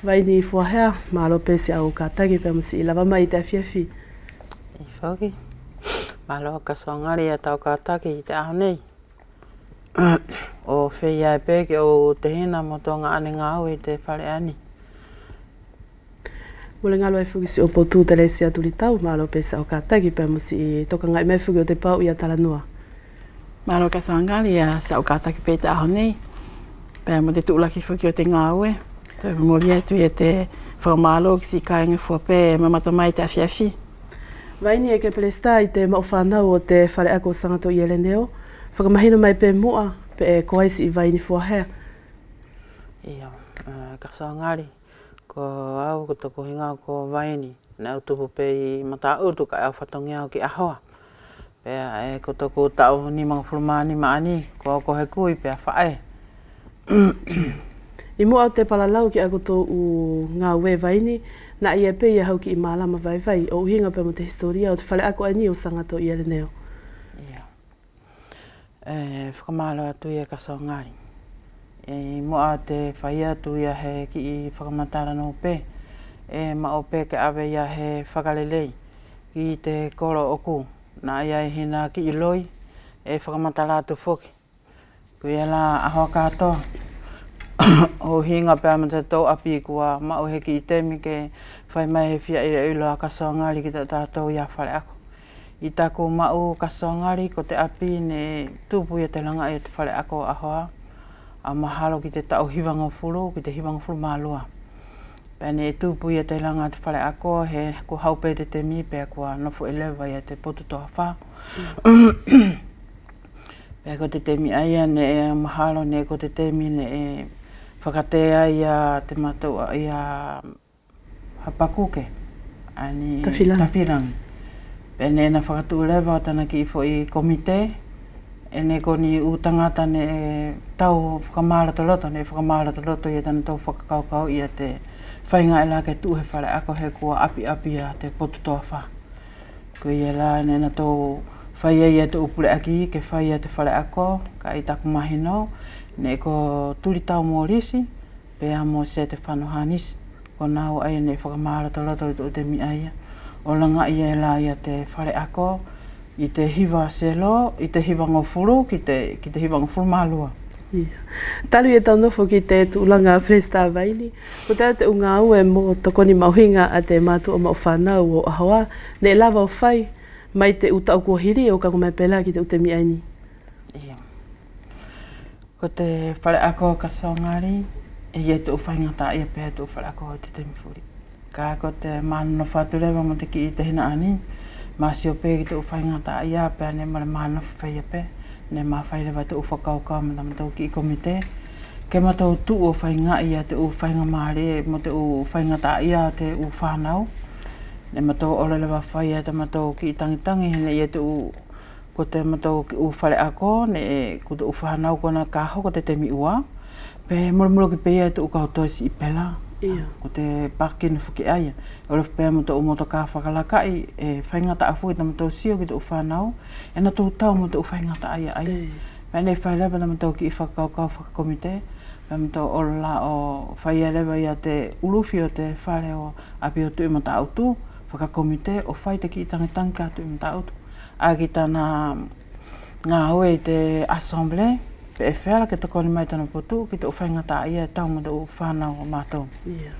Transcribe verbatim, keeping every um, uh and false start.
Vaini Fuahea, mālō pe siʻau kātaki pea mo siʻi lava mai ʻi te afiafi. ʻIo foki. Mālō Kasoagali ia tau kātaki ʻi te ʻaho nei. ʻO feia pe ke ʻou tehina mo toga ʻaeni gāue ʻi te fale ʻaeni. Mole galo ai foki siʻo potu Telesia Tulitau, mālō pe siʻau kātaki pea mo siʻi tokagaʻi mai foki ʻo te pau ia Talanoa. Mālō Kasoagali ia siʻau kātaki pe ʻi te ʻaho nei. Pea mo te tuʻulaki foki ʻo te gāue. Toe momoli atu ia te fakamālō ki siʻi kāiga fua pe ʻe mamata mai ʻi te afiafi. Vaini ʻe ke pelesita ʻi te maʻu fānau ʻo te faleako Sagato ʻi Eleneo. Fakamahino mai pe muʻa, peʻe ko ai siʻi Vaini Fuahea. ʻIo, ʻe, Kasoagali. Ko au, ko toku higa ko Vaini. Neʻe au tupu pe ʻi Mataʻutu kaʻe au fatogia au ki ʻAhoa. Pea ʻe ko toku taʻu nimagafulu ma nima ʻaeni, ko au ko he kui pea faʻe. ʻI muʻa ʻo te palalau ki ʻaku tou gāue Vaini, naʻa ʻi ai pe ia hau kiʻi mālama vaivai ʻo ʻuhiga pea mo te hisitolia ʻo te faleako ʻaeni ʻo Sagato ʻi Eleneo. ʻIo. ʻE, fakamālō atu ia Kasoagali. ʻE, ʻi muʻa ʻo te fai atu ia he kiʻi fakamatala noa pe, ʻe maʻu pe ke ʻave ia he fakalelei ki te kolo ʻoku naʻa ʻi ai hina kiʻi loi, ʻe fakamatala atu foki. Koia lā ʻaho katoa. ʻO ʻuhiga pea mo te tou ʻapi kua maʻu he kiʻi temi ke fai mai he fia iloilo ʻa Kasoagali ki tatatou ia faleako. ʻI taku maʻu Kasoagali ko te ʻapi neʻe tupu ia te lagaʻi ʻo te faleako ʻo ʻAhoa, ʻa mahalo ki te taʻu hivagofulu, ki te hivagofulu ma lua. Pea neʻe tupu ia te lagaʻi ʻo te faleako he kua hau pe te temi pea kua nofo ʻi leva ia te potu toafa. Pea ko te temi ʻaia neʻe mahalo neʻe ko te temi neʻe fakatea ia te matou ia Hapakuke, ʻaeni Tafilagi. Tafilagi. Pea neʻe ina fakatuʻu leva tana kiʻi foʻi komite, ʻe neʻe ko ni ʻu tagata neʻe tau fakamalotoloto, neʻe fakamalotoloto ia tana tau fakakaukau ia te faiga ʻe la ke tuʻu he faleako he kua ʻapiʻapi ia te potu toafa. Koia lā neʻe natou fai ai ia te ʻu puleʻaki ke fai ia te faleako, kaʻe ʻi taku mahino, neʻe ko Tulitau Molisi, pea mo Setefano Hanisi, ko nāua ʻaia neʻe fakamalotoloto ʻi te ʻu temi ʻaia. ʻO lagaʻi ai lā ia te faleako, ʻi te hiva selo, ʻi te hivagofulu, ki te, ki te hivagofulu ma lua. Ia. Talu ia tau nofo ki te tuʻulaga Pelesita Vaini, kotea te ʻu gāue mo tokoni maʻuhiga ʻa te mātuʻa maʻu fānau ʻo ʻAhoa, neʻe lava ʻo fai, mai te ʻu taʻu kua hili ʻo kaku mai pela ki te ʻu temi ʻaeni. Ia. Ko te faleako Kasoagali, ʻe ʻi ai te ʻu faigataʻaʻia pea te ʻu faleako ʻi te temi fuli. Kaʻe ko te mā nonofo atu leva mo te kiʻi tehina ʻaeni, mā sio pe ki te ʻu faigataʻaʻia pea neʻe mole mā nonofo feia pe, neʻe mā fai leva te ʻu fakakaukau mo tamatou kiʻi komite. Ke matou tuʻu ʻo faigaʻi ia te ʻu faigamalie mo te ʻu faigataʻaʻia ʻo te ʻu fānau. Neʻe matou olo leva fai ia tamatou kiʻi tagitagi he neʻe ʻi ai te ʻu Ko te matou kiʻi ʻu faleako neʻe, ko te ʻu fānau ko ena ka hoko te temi ua, pe mulimuli pe ia te ʻu kau toe siʻi pela. Ia. Ko te pākina foki ʻaia. ʻE olo pe mo te ʻu motokā fakalakaʻi, ʻe faigataʻa foki tamatou sio ki te ʻu fānau, ʻe natou tau mo te ʻu faigataʻaʻia ʻaia. Ia. Pea neʻe fai leva tamatou kiʻi fakakaukau fakakomite, pea matou olo la ʻo fai leva ia te ʻulufi ʻo te fale ʻo ʻapi ʻo Tuʻi Mataʻutu, fakakomite, ʻo fai te kiʻi tagitagi kia Tuʻi Mataʻutu. ʻAki tana gāue ʻi te assemblée, pe ʻe feala ke tokoni mai tana potu ki te ʻu faigataʻaʻia ʻe tau mo te ʻu fānau ʻo matou. Ia.